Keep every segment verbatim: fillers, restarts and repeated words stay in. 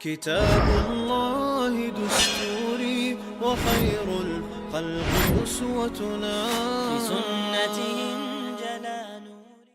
كتاب الله دستوري وخير الخلق أسوتنا. بسنته انجلى نوري.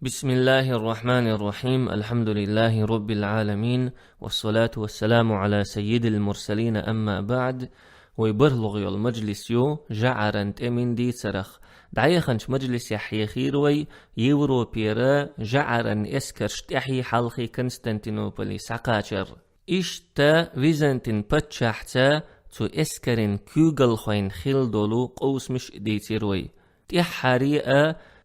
بسم الله الرحمن الرحيم. الحمد لله رب العالمين. والصلاة والسلام على سيد المرسلين. أما بعد. Вай бархӀлагӀа йола мажлис ю жӀаран тӀеман дийцарах. ДӀаяханчу мажлисехь хьехийра вай Европера жӀаран эскарш тӀаьхьий-хьалхий Константинополе схьакхачар. Иштта Византин паччахьца цу эскаран куьйгалхойн хилла долу къовсамаш а дийцира вай. ТӀаьххьара а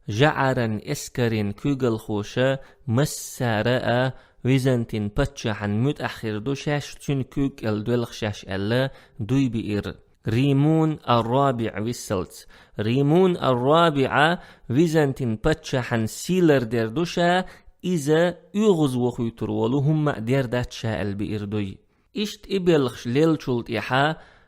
жӀаран эскаран куьйгалхоша массара а Византин паччахьан муьтӀахь хир ду шаьш, цуьнан куьйга кӀел доьлху шаьш аьлла, дуй биира. Римун ар-РабиӀ виссалц. Римун ар-РабиӀа Византин паччахьан сий лардер ду ша, иза оьгӀазвохуьйтур волу хӀумма а дер дац ша аьлла биира дуй. Иштта и белхаш леллачул тӀаьхьа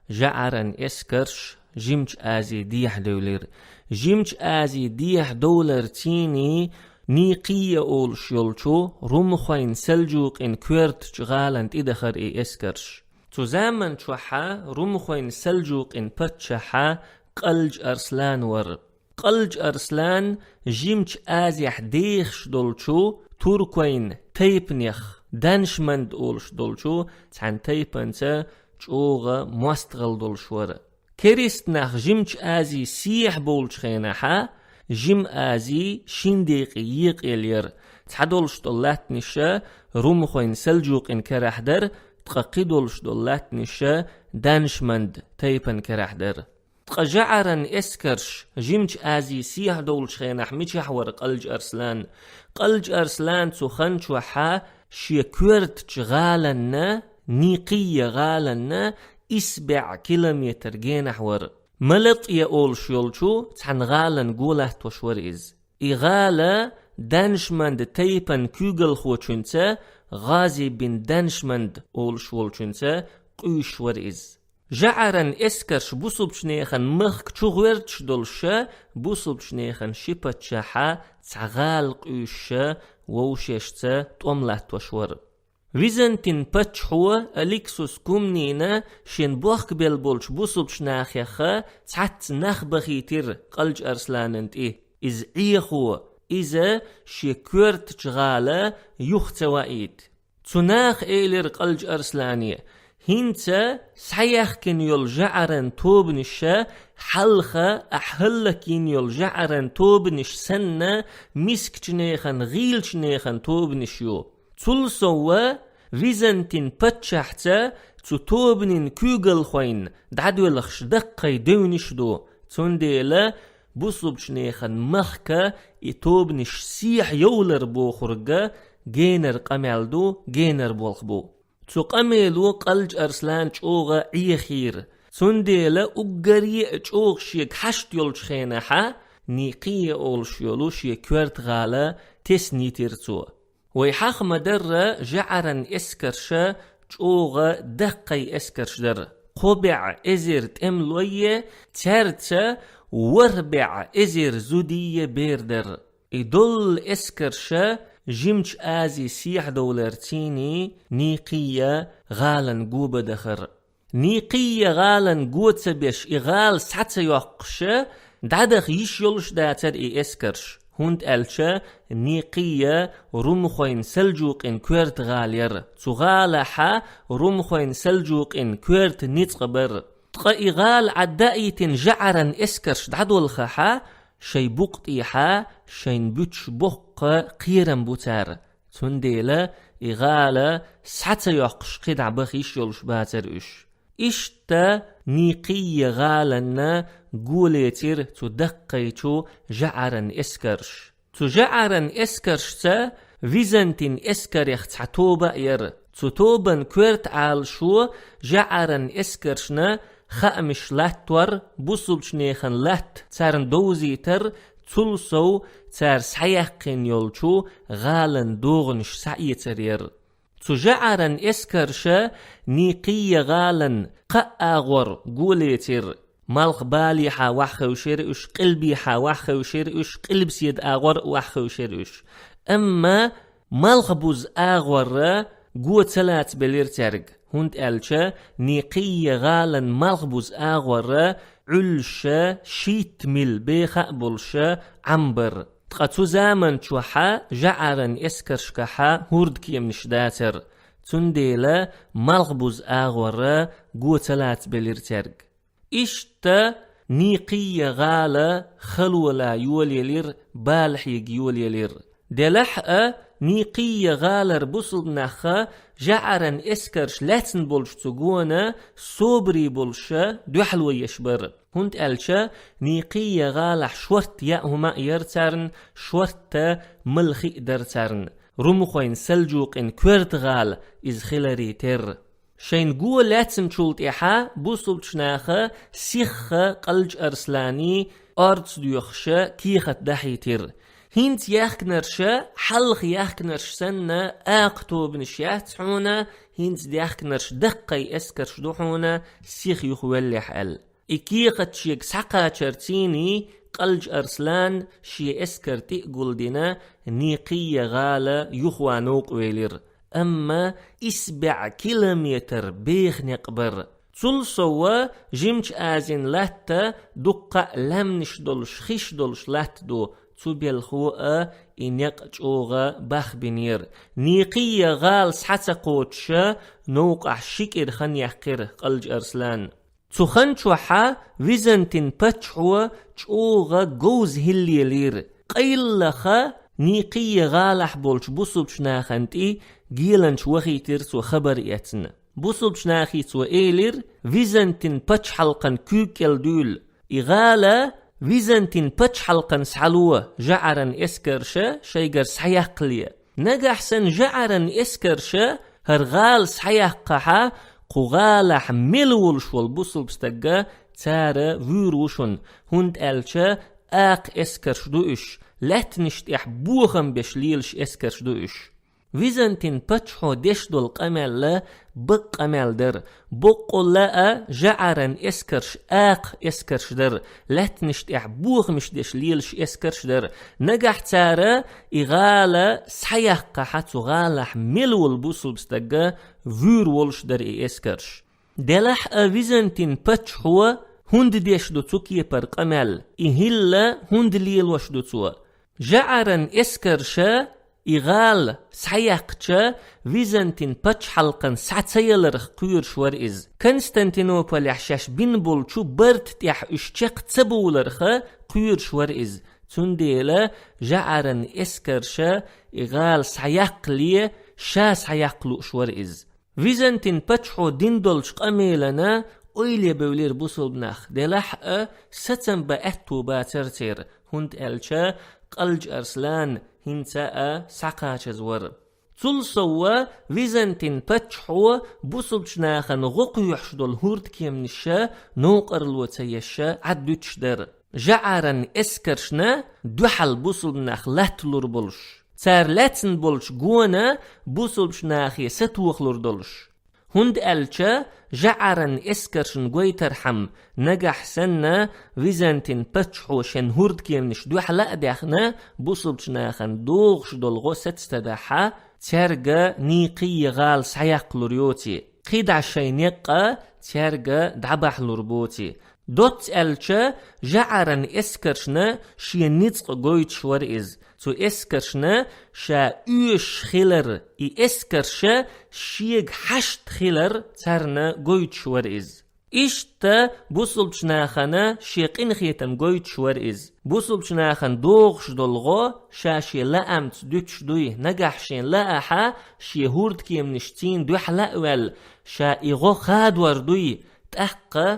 жӀаран эскарш Жимачу Ази дехьа девлира. Жимачу Ази дехьа довларций Никия олуш йолчу румхойн-сальджукъийн коьртачу гӀалана тӀедахара и эскарш. Цу заман чохь румхойн-сальджукъийн паччахь Къалж Арслан вара. Къалж Арслан Жимачу Азехь дехаш долчу туркойн тайпанех, даншманд олуш долчу цхьана тайпанца чӀогӀа мостагӀалла долуш вара. Керист нах Жимачу Ази сехьа бовлучу хенахь, Жима Ази шин декъе екъаелира. Цхьадолуш долу латтанаш румхойн-сальджукъийн карахь дара, ткъа кхидолуш долу латтанаш даншманд тайпан карахь дара. Ткъа жӀаран эскарш Жимачу Ази сехьа довлучу хенахь мичахь вара Къалж Арслан? Къалж Арслан цу хан чохь шен коьртачу гӀаланна, Никия гӀаланна, исс бӀе километр генахь вара. Малатъя олуш йолчу цхьана гӀалана го латтош вара иза. И гӀала даншманд тайпан куьйгалхочуьнца, ГӀази бин Даншманд олуш волчуьнца къуьйсуш вара иза. ЖӀаран эскарш бусулбачу нехан махка чу гӀоьрташ долуш, бусулбачу нехан ши паччахь цхьа гӀала къуьйсуш, вовшашца тӀом латтош вара. Византин паччахьо Аликсус Кумнина шен бохкабелла болчу бусулбачу нахех цхьацца нах бахийтира Къалж Арсланан тӀе. Иза Ӏехо, иза шен коьртачу гӀала юха ца ваийта. Цу наха элира Къалж Арслане: «ХӀинца схьаяьккхина йолу жӀаран тобанаш хьалха ахь хӀаллакйина йолу жӀаран тобанаш санна, мискачу нехан, гӀийлачу нехан тобанаш ю. Цул сов, Византин паччахьца цу тобанийн куьйгалхойн дӀадоьлхуш даккхий девнаш ду, цундела бусулбачу нехан махка и тобанаш сехьа йовлар бохург генара къамел ду, генара болх бу». Цу къамело Къалж Арслан чӀогӀа Ӏехийра. Цундела уггаре а чӀогӀа шега хьашт йолчу хенахь Никия олуш йолу шен коьрта гӀала теснайтира цо. Вай хьаха ма-дарра, жӀаран эскарш чӀогӀа даккхий эскарш дара. Кхо бӀе эзар тӀемалойе, цаьрца ворхӀ бӀе эзар зудийе бер дара. И доллу эскарш Жимачу Ази сехьадовларцийний Никия гӀалан го бан дахара. Никия гӀалан го ца беш, и гӀала схьа ца йоккхуш, дӀадаха йиш йолуш дацара и эскарш, хӀунда аьлча Никия румхойн-сальджукъийн коьрта гӀала яра. Цу гӀалахь румхойн-сальджукъийн коьрта ницкъ бара. Ткъа и гӀала Ӏаддаийтина жӀаран эскарш дӀадолхахь, шайн букъа тӀехь шайна буьтуш боккха кхерам бу цара. Цундела и гӀала схьа ца йоккхуш кхидӀа баха йиш йолуш бацара уьш. Иштта Никия гӀаланна го лецира цу даккхийчу жӀаран эскарш. Цу жӀаран эскаршца византин эскарех цхьа тоба а яра. Цу тобан коьрта Ӏалашо жӀаран эскаршна хаамаш латтор, бусулбачу нехан латта царна довзийтар, цул сов цара схьаяьккхина йолчу гӀалан догӀанаш схьаэцар яра. Цу жӀаран эскарша Никия гӀалан кхаа агӀор го лецира. Малхбалехьа ваха хевшира уьш, къилбехьа ваха хевшира уьш, къилбаседа агӀор а ваха хевшира уьш. Амма малхбуза агӀорра Го ца лацабелира цаьрга, хӀунда аьлча Никъия гӀалан малхбуза агӀор Ӏуьллуш шийтта милла беха а болуш Ӏам бара. Ткъа цу заман чохь жаӀаран эскаршкахь хӀордкеманаш дацара, цундела малхбуза агӀор го ца лацабелира цаьрга. Иштта Никъия гӀала халола йолаелира, балахьега йолаелира. Делахь а Никъия гӀалара бусулба нах жаӀаран эскарш лаьцна болчу цу гона собаре болуш дуьхьало еш бара. ХӀунда аьлча Никъия гӀалахь шортта яа хӀума а яра царна, шортта малхи а дара царна. Румхойн, салджукъийн коьрта гӀала иза хиларе терра. Шайн го лаьцначул тӀаьхьа бусулбачу наха сихха Къалча Арслане орца доьхуш кехат дахьийтира. ХӀинца яьхкинарш, хьалха яьхкинарш санна, акха тобанаш яц хьуна, хӀинца даьхкинарш даккхий эскарш ду хьуна, сиха юхавеллехь аьлла. И кехат шега схьакхачарций, Къалча Арслан шен эскар тӀе а гулдина, Никъия гӀала юхаван новкъа велира. Амма исбаьӀ километр беха некъ бара. Цул сов Жимачу Азин латта дуккха а лаьмнаш долуш, хиш долуш латта ду, цу белхо а и некъ чӀогӀа бахбинера. Никъия гӀала схьа ца кхочуш, новкъахь ши кӀира хан яьккхира Къалча Арслан. Цу хан чохь Византин паччахьо чӀогӀа говза хӀиллелийра. Къайлаха Никъия гӀалахь болчу бусулбачу нахана тӀе геланча вахийтира цо хабар эцна. Бусулбачу нахе цо элира, Византин пачхьалкхан куьйга кӀел дуьйла. И гӀала Византин пачхьалкхан схьало, жаӀаран эскарша шайгара схьаяккхале. Нагахь санна жаӀаран эскарша хӀара гӀала схьаяккхахь, кху гӀалахь мел волуш волу бусулба стагга цара вуьйр ву шуна, хӀунда аьлча акха эскарш ду уьш, лаьттанаш тӀехь бохам беш лелаш эскарш ду уьш. Византин паччахьо деш долу къамел бакъ къамел дара. Боккъалла а жаӀаран эскарш акха эскарш дара, лаьттанаш тӀехь бохамаш деш лелаш эскарш дара. Нагахь цара и гӀала схьаяккхахь, цу гӀалахь мел волу бусулба стагга вуьйр волуш дара и эскарш. Делахь а Византин паччахьо хӀунда деш ду цу кепара къамел, и хӀилла хӀунда лелош ду цо? ЖаӀаран эскарша и гӀала схьаяккхича, Византин пачхьалкхан схьа ца яларх кхоьруш вара иза. Константинополехь шаьш бина болчу барта тӀехь уьш чекх ца бовларха кхоьруш вара иза. Цундела жаӀаран эскарша и гӀала схьаяккхале, ша схьаяккха лууш вара иза. Византин паччахьо дина долчу къамелана ойла бевлира бусулба нах, делахь а сацам бан аьтту бацара церан, хӀунда аьлча Къалча Арслан хӀинца а схьакхачаза вара. Цул сов Византин паччахьо бусулбачу нахана гӀо кхоьхьуш долу хӀурдкеманаш новкъарло ца еш Ӏад дуьтуш дара. ЖаӀаран эскаршна дуьхьал бусулба нах латталур болуш, цара лаьцна болчу гона бусулбачу нахе сатохалур долуш. ХӀунда аьлча жаӀаран эскаршна гойтархьама, нагахь санна Византин паччахьо шен хӀурдкеманаш дуьхьала а даьхна, бусулбачу нахана догӀуш долу гӀо сацтадахь, цаьрга Никъия гӀала схьаяккхалур йоций, кхидӀа шайн некъа цаьрга дӀабахьалур боций. Доцца аьлча, жаӀаран эскаршна шен ницкъ гойтуш вара иза. Цу эскаршна ша оьшуш хилар, и эскарша шега хьашт хилар царна гойтуш вара иза. Иштта бусулбачу нахана шен къинхетам гойтуш вара иза. Бусулбачу нахана догӀуш долу гӀо ша шен лаамца дуьтуш дуй, нагахь шен лаахь, шен хӀурдкеманаш цийна дуьхьала а ваьлла, ша и гӀо хадор дуй, тӀаккха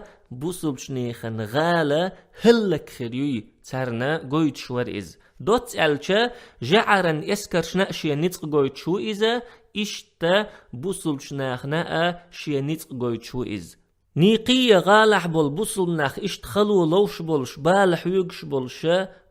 бусулбачу нехан гӀала хӀаллакьхир юй, царна гойтуш вара иза. Доцца аьлча, жаӀаран эскаршна а шен ницкъ гойтуш ву иза, иштта бусулбачу нахана а шен ницкъ гойтуш ву иза. Никъия гӀалахь болу бусулба нах иштта хало ловш болуш, бала хьоьгуш болуш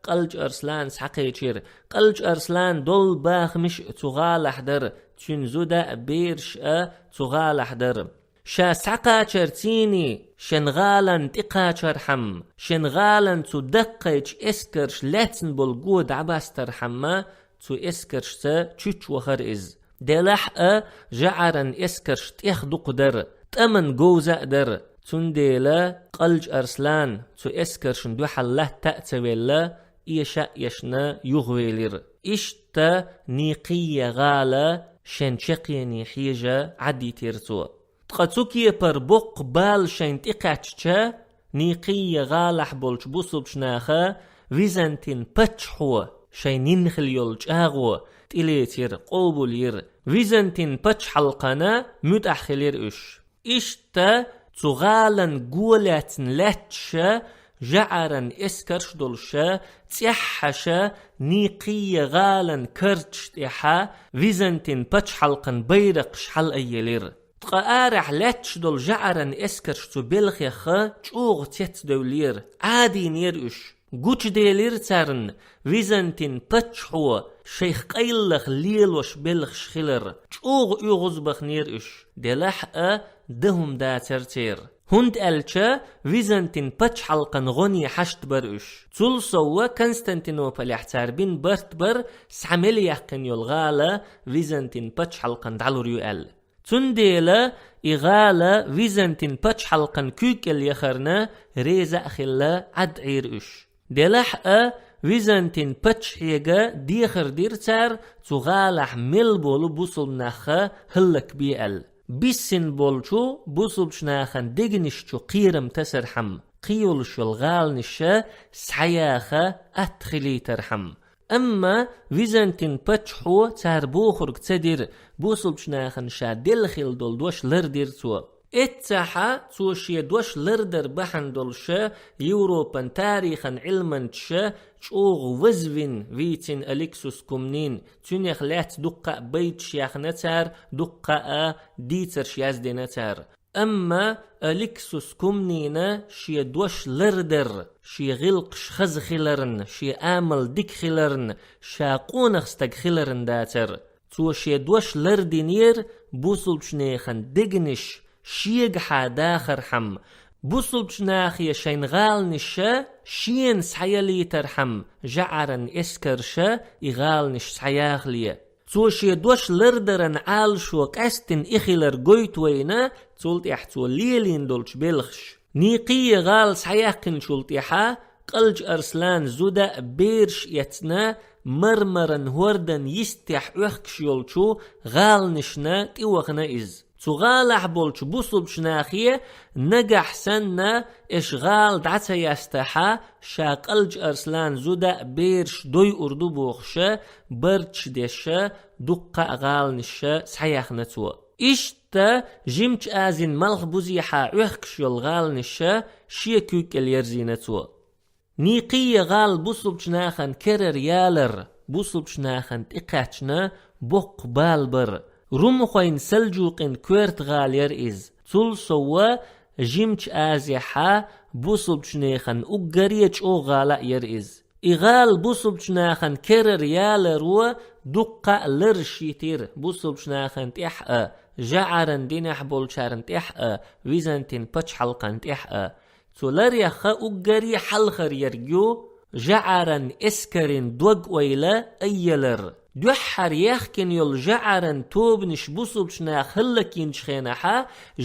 Къалча Арслан схьакхечира. Къалча Арслан долу бахамаш а цу гӀалахь дара, цуьнан зуда а, бераш а цу гӀалахь дара. Ша схьакхачар цийний, шен гӀалан тӀекхачархьама, шен гӀалан цу даккхайчу эскарш лаьцна болу го дӀабастархьама, цу эскаршца чуьччу вахара иза. Делахь а жаӀаран эскарш тӀех дукха дара, тӀаман говза а дара. Цундела Къалча Арслан цу эскаршна дуьхьал латта а ца велла, эша а эшна юхавелира. Иштта Никъия гӀала шен чаккхене хьежа Ӏадитира цо. Ткъа цу кепара боккха бала шайна тӀекхаьчча, Никъия гӀалахь болчу бусулбчу наха Византин паччахьо шайн йина хилла йолу чӀагӀо тӀелецира, къобалйира. Византин пачхьалкхана муьтӀахь хилира уьш. Иштта цу гӀалан го лаьцна лаьтташа, жаӀаран эскарш долуша, цӀеххьаша Никъия гӀалан карташ тӀехьа Византин пачхьалкхан байракхаш хьалаайелира. Ткъа арахь лаьтташ долу жаӀаран эскарш цу белхеха чӀогӀа цецдевллера, Ӏадийнера уьш. Гучуделира царна Византин паччахьо шайх къайлаха лелош белхаш хилар, чӀогӀа оьгӀазбахнера уьш, делахь а дан хӀума дацара церан. ХӀунда аьлча Византин пачхьалкхан гӀоне хьашт бара уьш. Цул совгӀа Константинополехь цара бина барт бара, схьа мел яьккхина йолу гӀала Византин пачхьалкхан дӀалур ю аьлла. Цундела и гӀала Византин пачхьалкхан куьйга кӀел яхарна реза а хилла, Ӏад Ӏийра уьш. Делахь а Византин паччахьега дехар дира цара цу гӀалахь мел болу бусулба нахха хӀаллакбе аьлла. Биссина болчу бусулбчу нахана дегнаш чу кхерам тасархьама, кхийолуш йолу гӀаланаш схьаяха атта хилийтархьама. Амма Византин паччахьо цара бохург ца дира, бусулбчу нахана ша делла хилла долу дош лардира цо. Эццахьа цо шен дош лардар бахьана долуша Европан тарихан Ӏилманчаша чӀогӀа вазвина вийцина Алексус Кумнин, цуьнех лаьцна дуккха а байташ яьхна цара, дуккха а дийцарш яздина цара. Амма Алексус Кумнина шен дош лардар, шен гӀиллакхаш хаза хиларна, шен амал дика хиларна, ша къонах стаг хиларна дацара. Цо шен дош лардинера бусулбчу нехан дегнаш шегахьа дахархьама, бусулбчу нахе шайн гӀаланаш шена схьаялийтархьама, жаӀаран эскарша и гӀаланаш схьаяхале. Цо шен дош лардаран Ӏалашо къаьстина и хилар гойту вайна, цул тӀаьхьа цо лелийна долчу белхаш. Никъия гӀала схьаяьккхинчул тӀаьхьа Къалча Арслан зуда а бераш а эцна, мармаран хӀордан йистехь Ӏохкуш йолчу гӀаланашна тӀевахана иза. Цу гӀалахь болчу бусулбчу нахе нагахь санна, эш гӀала дӀа ца ястахьа, ша Къалча Арслан зуда а бераш дойур ду бохуша, барташ деша, дуккха а гӀаланаш схьаяхна цо. Иштта Жимачу Азин малхбузехьа Ӏохкуш йолу гӀаланаш шен куьйга кӀел ерзийна цо. Никъия гӀала бусулбчу нахана керара ялар, бусулбчу нахана тӀекхаьчна боккха бала бара. Румхойн-Сальджукъин коьрта гӀала яра иза. Цул совгӀа Жимачу Азехьа бусулбчу нехан уггаре чӀогӀа гӀала а яра иза. И гӀала бусулбчу нахана керара яларо дуккха а лараш йитира бусулбчу нахана тӀехь а, жаӀаран динехь болчарна тӀехь а, Византин пачхьалкхана тӀехь а. Цу лареха уггаре хьалхара ерг ю жаӀаран эскарин дог-ойла айялар. Дуьххьара яьхкина йолу жаӀаран тобанаш бусулбчу наха хӀаллакйинчу хенахьа,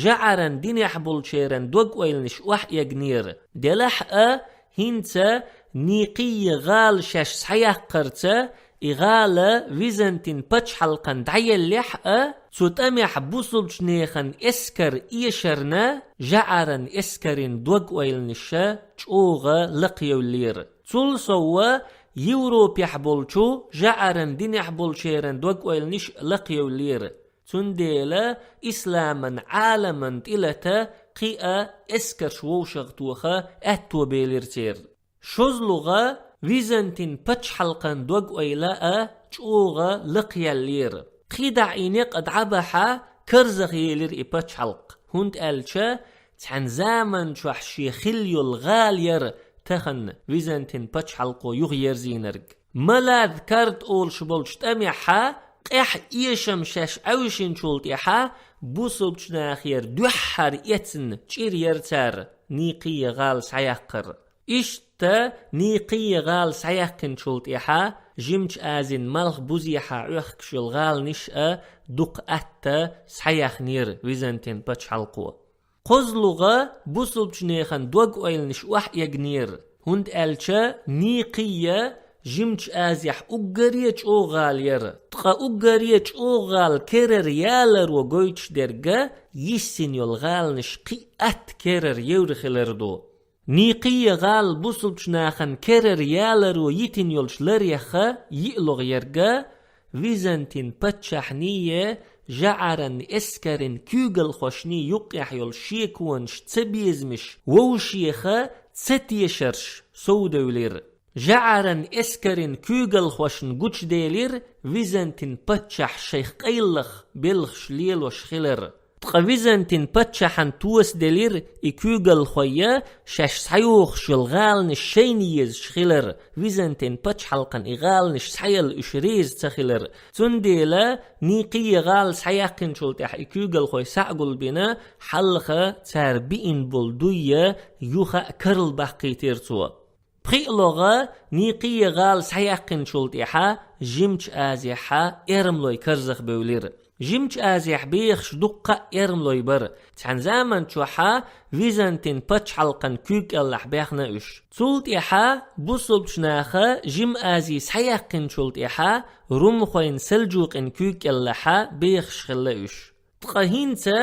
жаӀаран динехь болчеран дог-ойланаш охьаэгнера. Делахь а, хӀинца Никъия гӀала шаьш схьаяккхарца, и гӀала Византин пачхьалкхана дӀаеллехь а, цу тӀамехь бусулбчу нехан эскар эшарна, жаӀаран эскарин дог-ойланаша чӀогӀа лакхъевллера. Цул совгӀа Европехь болчу жаӀаран динехь болчеран дог-ойланаш лакхъевллера. Цундела исламан Ӏаламан тӀелата кхин а эскарш вовшахтоха аьтто белира церан. ШозлагӀа Византин пачхьалкхан дог-ойла а чӀогӀа лакхъяьллера. КхидӀа и некъа дӀабахьа карзахъелира и пачхьалкх, хӀунда аьлча цхьана заман чохь шен хилла йолу гӀала яра тахана Византин пачхьалкхо юхаерзийнарг. Малад-Кард олуш болчу тӀамехьа къаьхьа эшам шаьш Ӏаьвшинчул тӀаьхьа бусулбчу нахера дуьххьара эцна чӀир яра цара Никъия гӀала схьаяккхар. Иштта Никъия гӀала схьаяьккхинчул тӀаьхьа Жимачу Азин малхбузехьа Ӏохкаш йолу гӀаланаш а дукха атта схьаяьхнера Византин пачхьалкхо. КхозлагӀа бусулбачунехан дог-ойланаш охьаэгнера, хӀунда аьлча Никъия Жимачу Азехь уггаре чӀогӀа гӀала яра. Ткъа уггаре чӀогӀа гӀала керара яларо гойтуш дерг а йиссина йолу гӀаланаш кхин а атта керара евр хилар ду. Никъия гӀала бусулбачу нахана керара яларо йитина йолчу ларех а йиълагӀа ерг а Византин паччахьний, жӀаран эскаран куьйгалхошний юккъехь йолу шеконаш, цабезамаш вовшех а ца тешарш совдевлира. ЖӀаран эскаран куьйгалхошна гучуделира Византин паччахь шайх къайлаха белхаш лелош хилар. Ткъа Византин паччахьан тосаделира и куьйгалхой а шаьш схьайохуш йолу гӀаланаш шайна езаш хилар, Византин пачхьалкхан и гӀаланаш схьаяла уьш реза ца хилар. Цундела Никъия гӀала схьаяьккхинчул тӀаьхьа и куьйгалхой схьа а гулбина, хьалха цара биъна болу дуй а юха а карла баккхийтира цо. ПхоьалгӀа Никъия гӀала схьаяьккхинчул тӀаьхьа Жимачу Азехьа эрмалой карзахбевлира. Жимачу Азехь бехаш дуккха а эрмалой бара. Цхьана заман чохьа Византин пачхьалкхан куьйга кӀелахь баьхна уьш. Цул тӀаьхьа бусулбачу наха Жима Ази схьаяьккхинчул тӀаьхьа румхойн, селджукъин куьйга кӀелахьа бехаш хилла уьш. Ткъа хӀинца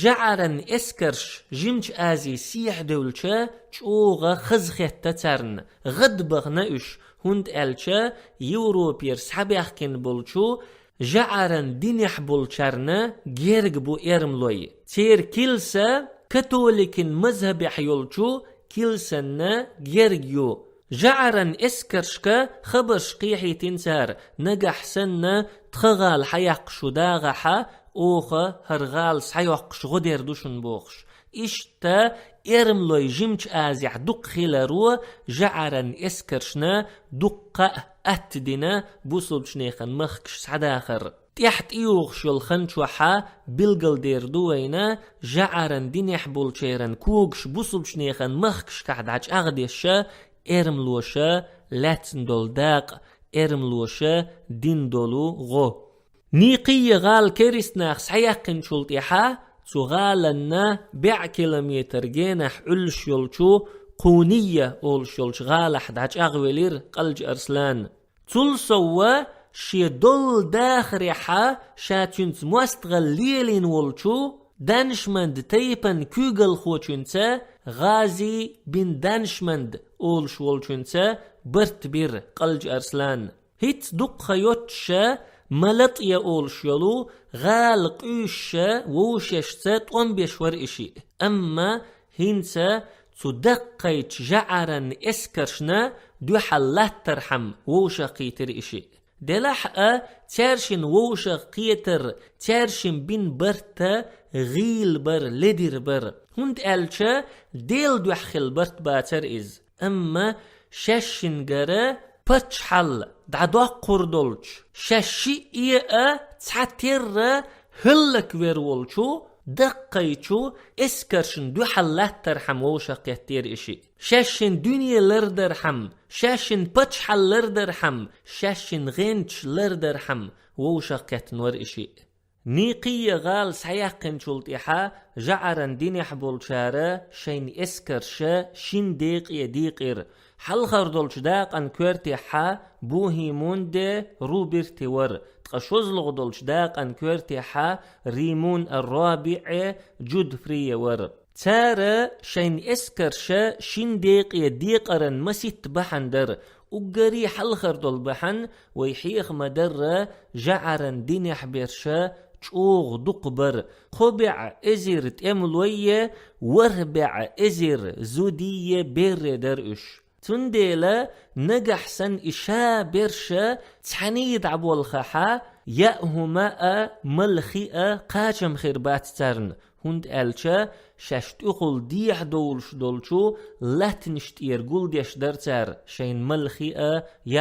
жӀаран эскарш Жимачу Ази сехьадевлча, чӀогӀа хазахетта царна, гӀадбахана уьш, хӀунда аьлча Европера схьабаьхкина болчу жӀаран динехь болчарна герга бу эрмалой. Церан килса католикин мазхӀабехь йолчу килсанна герга ю. ЖӀаран эскаршка хабарш кхехьийтина цара, нагахь санна тхан гӀала схьаяккха шу дагӀахьа, оха хӀара гӀала схьайоккхуш гӀо дер ду шуна бохуш. Иштта эрмалой Жимачу Азехь дукха хиларо жӀаран эскаршна дуккха а атта дина бусулбачу нехан махкаш схьадахар. ТӀаьхьа тӀеюхуш йолу хан чохьа билгалдер ду вайна жӀаран динехь болчеран когаш бусулбачу нехан махкашкахь дӀачӀагӀдеша, эрмалоша лаьцна долу дакъа, эрмалоша дина долу гӀо. Никъия гӀала керист нах схьаяьккхинчул тӀаьхьа цу гӀаланна бӀе километр генахь Ӏуьллуш йолчу Кхуния олуш йолчу гӀалахь дӀачӀагӀвелира Къалча Арслан. Цул совва шен долу дахарехьа ша цуьнца мостагӀалла лелийна волчу Даншманд тайпан куьйгалхочуьнца, ГӀази бин Даншманд олуш волчуьнца барт бира Къалча Арслан. ХӀинца дуккха йоцуша Малатъя олуш йолу гӀала къуьйсуша вовшашца тӀом беш вара и шиъ. Амма хӀинца цу даккхайчу жӀаран эскаршна дуьхьал латтархьама вовшахкхийтира и шиъ. Делахь а, цаьршинна вовшахкхетар, цаьршинна бина барт гӀийла бара, ледира бара. ХӀунда аьлча Делан дуьхьа хилла барт бацара иза. Амма шаьшшиннагара паччахьалла дӀадоккхур долчу, шаьш шиъ а цхьатерра хӀаллаквер волчу даккхайчу эскаршна дуьхьал латтархьама вовшахкхеттера и шиъ. Шаьшшинна дуьне лардархьама, шаьшшинна паччахьалла лардархьама, шаьшшинна гӀенташ лардархьама вовшахкхеттина вара и шиъ. Никъия гӀала схьаяьккхинчул тӀаьхьа жӀаран динехь болчара шайн эскарша шин декъе дийкъира. Хьалхара долчу дакъан коьртехьа Бухимунде Руберти вара, ткъа шозлагӀа долчу дакъан коьртехьа Римун ар-РобиӀе Джудфрие вара. Цара шайн эскарша шин декъе декъаран маситта бахьана дара, уггаре хьалхара долу бахьана вай хьеха ма-дарра жӀаран динехь берша чӀогӀа дукха бара, кхо бӀе эзар тӀемалойе, ворхӀ бӀе эзар зудийе берре дара уьш. Цундела нагахь санна и ша берша цхьаьний дӀаболхахьа, яа хӀума а, малхи а кхачам хир бац царна, хӀунда аьлча шаьш тӀехула дехьадовлуш долчу латтанаш тӀера гулдеш дара цара шайн малхи а,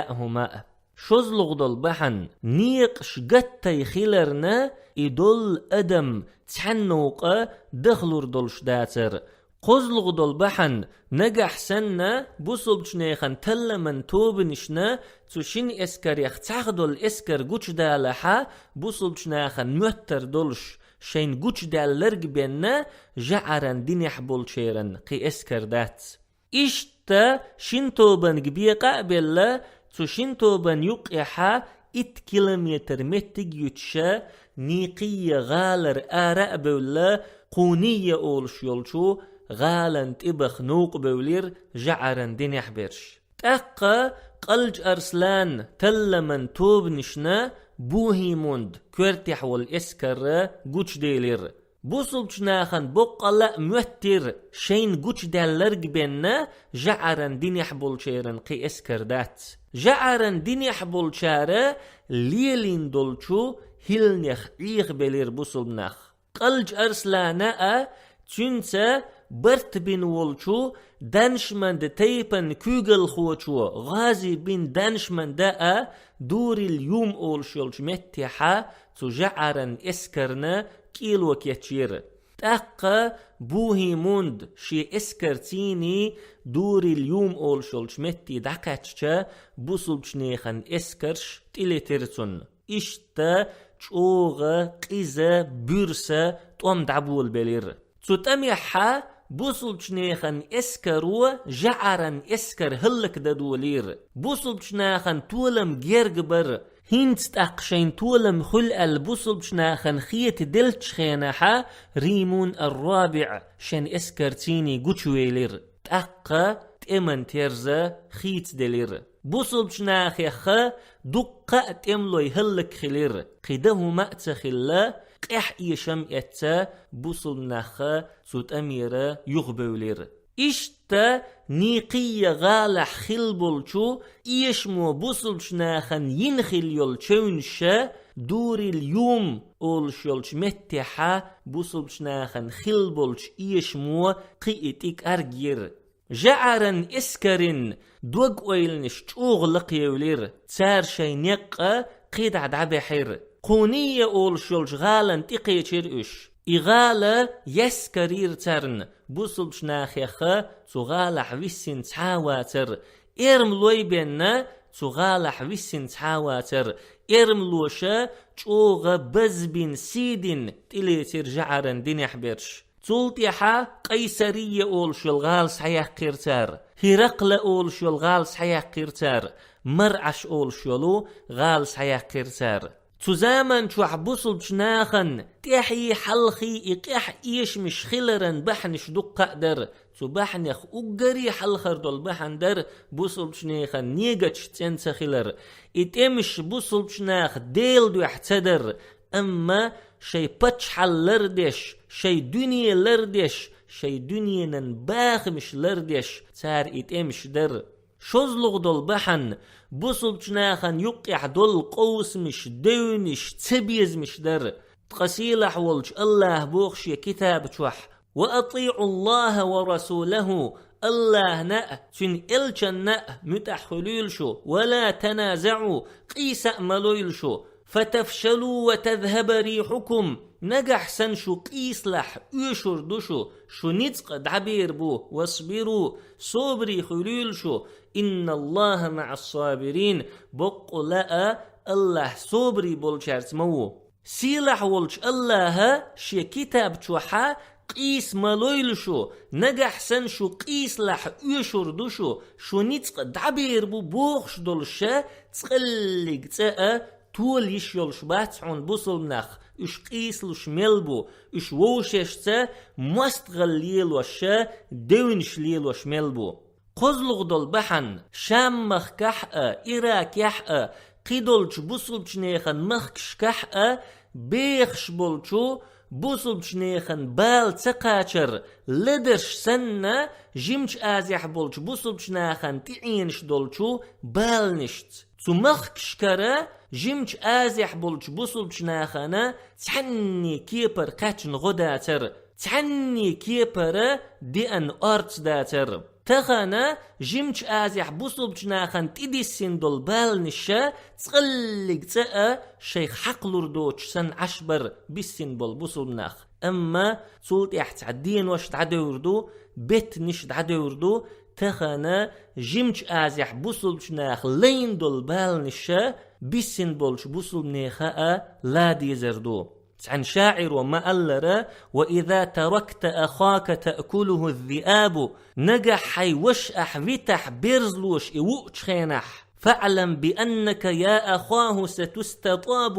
яа хӀума а. ШозлагӀа долу бахьана, некъаш гаттай хиларна, и долу адам цхьаьннокъа дахлур долуш дацара. КхозлагӀа дола бахьан: нагахь санна бусалбача наьха талламан тобанашна цу шин эскарех цхьаъ дола эскар гучадалахь, бусалбача наьха моттар долаш, шоашта гучадаьлларг бенна жаӀаран динехь болчаран кхы эскар дац. Иштта шин тобанга бекъа а белла, цу шин тобанна юккъехь итт километр меттиг йиташ, Никъия гӀалара ара а бевлла, Къунийя олуш йолчу гӀалан тӀе баха новкъа бевлира жаӀаран динехь берш. ТӀаккха Къалча Арслан талламан тобанашна Бухимунда коьртехь волу эскар гучаделира. Бусалбача наьха боккъала а моттира, шоашта гучадаьлларг бенна жаӀаран динехь болчаран кхы эскар дац. ЖаӀаран динехь болчара лелийна долчу хӀилланех Ӏехабелира бусалба нах. Къалча Арслана а, цуьнца барт бина волчу Даншманда тайпан куьйгалхочо ГӀази бин Даншманда а Дурил-Юм олуш йолчу меттехь цу жаӀаран эскарна кӀело кечйира. ТӀаккха Бухимунда шен эскарций Дурил-Юм олуш йолчу метте дӀакхаьчча, бусалбача наьха эскарш тӀелетира цунна. Иштта чӀогӀа къиза, буьрса тӀом дӀаболабелира. Цу тӀамехь бусалбача наьха эскаро жаӀаран эскар хӀаллакдан долийра. Бусалбача наьха толам герга бара. ХӀинца тӀаккха шайна толам хуьлу аьлла бусалбача наьха хетаделлачу хенахь, Римун ар-РабиӀ шен эскарций гучавелира. ТӀаккха тӀеман терза хийцаделира. Бусалбача нахехь дуккха а тӀемалой хӀаллакхилира. Кхин дан хӀума а ца хилла, къаьхьа эшам эцна бусалба нах цу тӀамера юхабевлира. Иштта Никъия гӀалахь хилла болчу эшамо бусалбача наха йина хилла йолу чевнаш Дурил-Юм олуш йолчу меттехь бусалбача наха хилла болчу эшамо кхин а тӀе кӀаргйира. ЖаӀаран эскаран дог-ойланаш чӀогӀа лакхевлира, цара шайн некъ кхидӀа дӀабаьхьира. Къунийя олуш йолчу гӀалана тӀекхечира уьш. И гӀала яьсса карийра царна, бусалбачу нахехь цу гӀалахь виссина цхьа а вацара, эрмалой бенна цу гӀалахь виссина цхьа а вацара, эрмалоша чӀогӀа базбина, сий дина тӀелецира жаӀаран динехь берш. Цул тӀаьхьа Къайсарийя олуш йолу гӀала схьаяьккхира цара, ХӀиракъла олуш йолу гӀала схьаяьккхира цара, МарӀаш олуш йолу гӀала схьаяьккхира цара. Цу заман чохь бусалбачу нахана тӀаьхьий, хьалхий и къаьхьа эшамаш хиларан бахьанаш дуккха а дара. Цу бахьанех уггаре хьалхара долу бахьана дара бусалбачу нехан негаташ цӀена ца хилар. И тӀемаш бусалбачу наха Делан дуьхьа ца дара, амма шайн паччахьалла лардеш, шайн дуьне лардеш, шайн дуьненан бахамаш лардеш цара и тӀемаш дара. ШозлагӀа долу бахьана бусалбачу нахана юккъехь долу къовсамаш, девнаш, цабезамаш дара. Ткъа сийлахь волчу АллахӀа боху шен китаба чохь: «Ва атиӀу АллахӀа ва расулахӀу», АллахӀна а, Цуьнан элчанна а муьтӀахь хуьлийла шу, «ва ла таназаӀу», къийса а ма лойла шу, «фатафшалу ва тазхӀаба рихьукум», нагахь санна шу къийсалахь, оьшур ду шу, шу ницкъ дӀабер бу, «васбиру», собаре хуьлийла шу, «инна АллахӀа маӀас-сабирин», боккъала а АллахӀ собаре болчаьрца ма ву. Сийлахь волчу АллахӀа шен китаба чохь: «Къийса ма лойла шу, нагахь санна шу къийсалахь, оьшур ду шу, шу ницкъ дӀабер бу», бохуш долуш цкъаллиг цӀа а тола йиш йолуш бац хьуна бусалба нах, уьш къийсалуш мел бу, уьш вовшашца мостагӀалла лелош, девнаш лелош мел бу. КхозлагӀа долу бахьана Шам-махкахь а, Иракехь а, кхидолчу бусалбачу нехан махкашкахь а бехаш болчу бусалбачу нехан бала ца кхачар, ладарш санна, Жимачу Азехь болчу бусалбачу нахана тӀеӀенаш долчу баланашца. Цу махкашкара Жимачу Азехь болчу бусалбачу нахана цхьанний кепара кхаьчна гӀо дацара, цхьанний кепара деана орца дацара. Тахана Жимачу Азехь бусалбачу нахана тӀедиссина долу баланаш цкъаллиг цӀа а шайх хьакхалур доцуш санна Ӏаш бара биссина болу бусалба нах. Амма цул тӀехь цхьа денош дӀадевр ду, беттанаш дӀадевр ду, тахана Жимачу Азехь бусулбачу наха лайна долу баланаш биссина болчу бусулбанеха а ла дезар ду. Цхьана шаӀиро ма-аллара: «وإذا تركت أخاك تأكله الذئاب», нагахь хьайн ваша ахь витахь берзалоша и вуучу хенахь, «فاعلم بأنك يا أخاه ستستطاب»,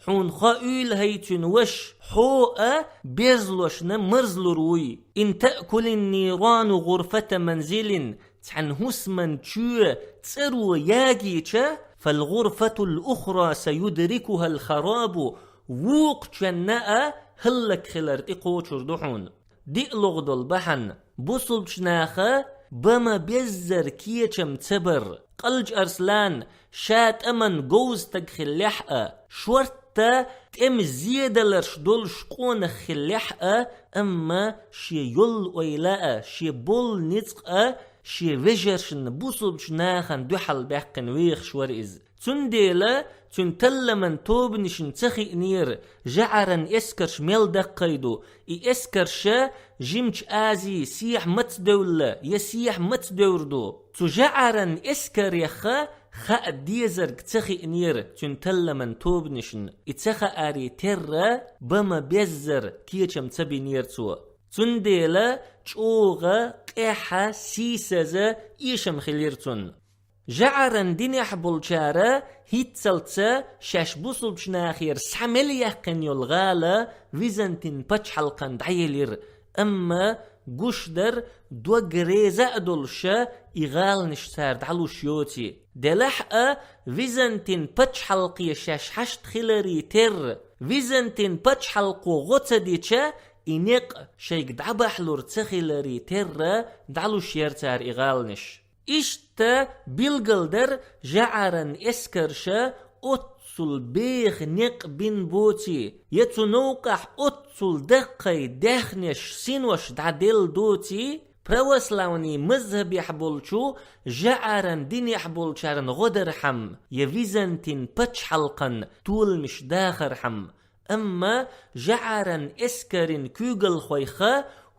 хьуна хоуьйла хӀай цуьнан ваша, хьо а берзалошна марзлур вуй. «إن تأكل النيران غرفة منزل», цхьана хӀусаман чоь цӀаро ягийча, «فالغرفة الأخرى سيدركها الخراب», вукху чоьнна а хӀаллакьхилар тӀекхочур ду хьуна. Диъ лугӀа долу бахьана, бусулбачу наха бан ма-беззара кечам ца бар. Къалчу Арслан ша тӀаман говза стаг хиллехь а, шортта тӀеман зен даларш долуш къонах хиллехь а, амма шен йолу ойла а, шен болу ницкъ а шен вежаршна, бусулбачу нахана дуьхьал баьккхина вехаш вара иза. Цундела цуьнан талламан тобанашна ца хиънера, жӀаран эскарш мел даккхий ду, и эскарша Жимачу Азин сехьа маца девлла я сехьа маца девр ду. Цу жӀаран эскареха хаа дезарг ца хиънера цуьнан талламан тобанашна. И ца хааре терра, бан ма-беззара кечам ца бинера цо. Цундела чӀогӀа къаьхьа, сийсаза эшам хилира цунна. ЖӀаран динехь болчара хӀинццалц шаьш бусулбачу нахера схьа мел яьккхина йолу гӀала Византин пачхьалкхана дӀаелира, амма гуш дара, дог реза а долуша и гӀаланаш цара дӀалуш йоций. Делахь а, Византин пачхьалкхе шаьш хьашт хиларе терра, Византин пачхьалкхо гӀо ца дича, и некъ шайга дӀабахьалур ца хиларе терра, дӀалуш яра цара и гӀаланаш. Иштта билгалдара жӀаран эскарша оццул беха некъ бина боций, я цу новкъахь оццул даккхий даьхнеш, синош дӀаделла доций, православни мазхӀабехь болчу жӀаран динехь болчарна гӀо дархьама, я Византин пачхьалкхан толамаш дахархьама. Амма жӀаран эскарин куьйгалхойха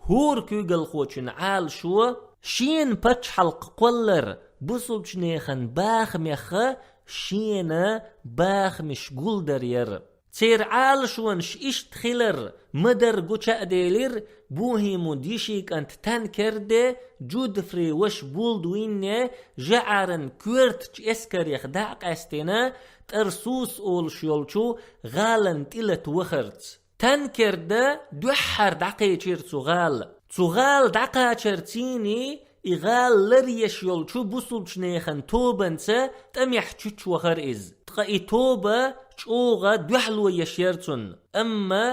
хӀора куьйгалхочун Ӏалашо шена пачхьалкх кхоллар бусулбачу нехан бахамехха шена бахамаш гулдар яра. Церан Ӏалашонаш иштта хилар ма-дарра гуча а делира, Бухьимун йишин кӀант Танкерде, Джудфри ваша Булдуинне жӀаран коьртачу эскарех дӀа а къаьстина, Тӏарсус олуш йолчу гӀалан тӀелата вахарца. Танкерда дуьххьара дӀакхечира цу гӀала. Цу гӀала дӀакхачарций и гӀала ларъеш йолчу бусулбачу нехан тобанца тӀамехь чучувахара иза. Ткъа и тоба чӀогӀа дуьхьало еш яра цунна. Амма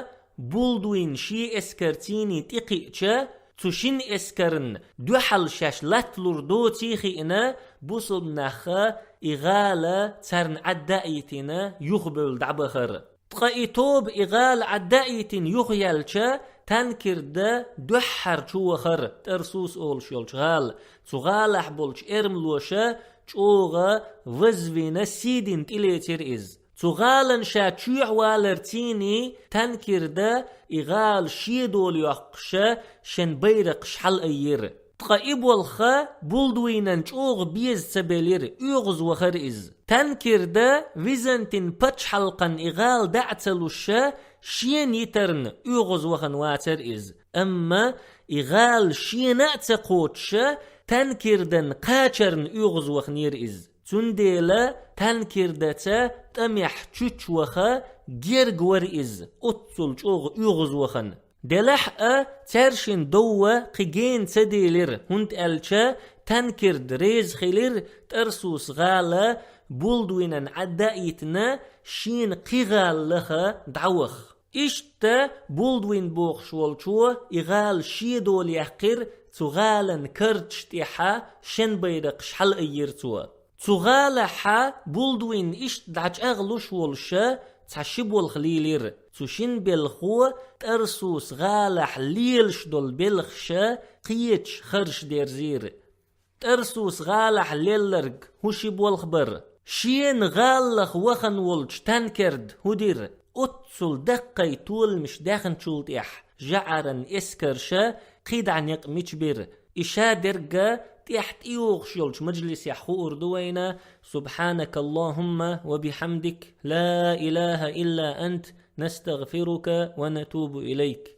Булдуин шен эскарций тӀекхиъча, цу шина эскарна дуьхьал шаьш латталур доций хиъна, бусулба наха и гӀала царна Ӏадда а йитина, юхабевлла дӀабахара. Ткъа и тоба и гӀала Ӏадда а йитина юхаяьлча, Танкерда дуьххьара чувахара Тӏарсус олуш йолчу гӀала. Цу гӀалахь болчу эрмалоша чӀогӀа вазвина, сийдина тӀелецира иза. Цу гӀалан ша чоьхьа валарций Танкерда и гӀала шен дола йоккхуша шен байракхаш хьалаайира. Ткъа и болхха Булдуйнан чӀогӀа беза ца белира, оьгӀазвахара иза. Танкерда Византин пачхьалкхан и гӀала дӀа а ца луша, шена йитарна оьгӀазвахана вацара иза. Амма и гӀала шена а ца кхочуша, Танкердан кхачарна оьгӀазваханера иза. Цундела Танкердаца тӀамехь чучуваха герга вара иза, оццул чӀогӀа оьгӀазвахана. Делахь а, цаьршин довва кхин гена ца делира, хӀунда аьлча Танкерда реза хилира Тӏарсус гӀала Булдуйнан Ӏадда а йитина, шена кхин гӀала лаха дӀаваха. Иштта Булдуйн бохуш волчо и гӀала шен дола яьккхира, цу гӀалан карташ тӀехьа шен байракхаш хьалаайира цо. Цу гӀалахьа Булдуйн иштта дӀачӀагӀлуш волуша цхьа ши болх лийлира. Цу шин белхо Тӏарсус гӀалахь лелаш долу белхаша кхеча харш дерзийра. Тӏарсус гӀалахь лелларг хӀун ши болх бара? Шена гӀалах вахана волчу Танкерда хӀун дира? Оццул даккхий толамаш даьхначул тӀехь, жаӀаран эскарша кхидӀа некъ мичабир. И ша дерга тӀехь тӀейогӀуш йолчу мажлисехь хуур ду вайна: سبحانك اللهم وبحمدك، لا إله إلا أنت، نستغفرك ونتوب إليك.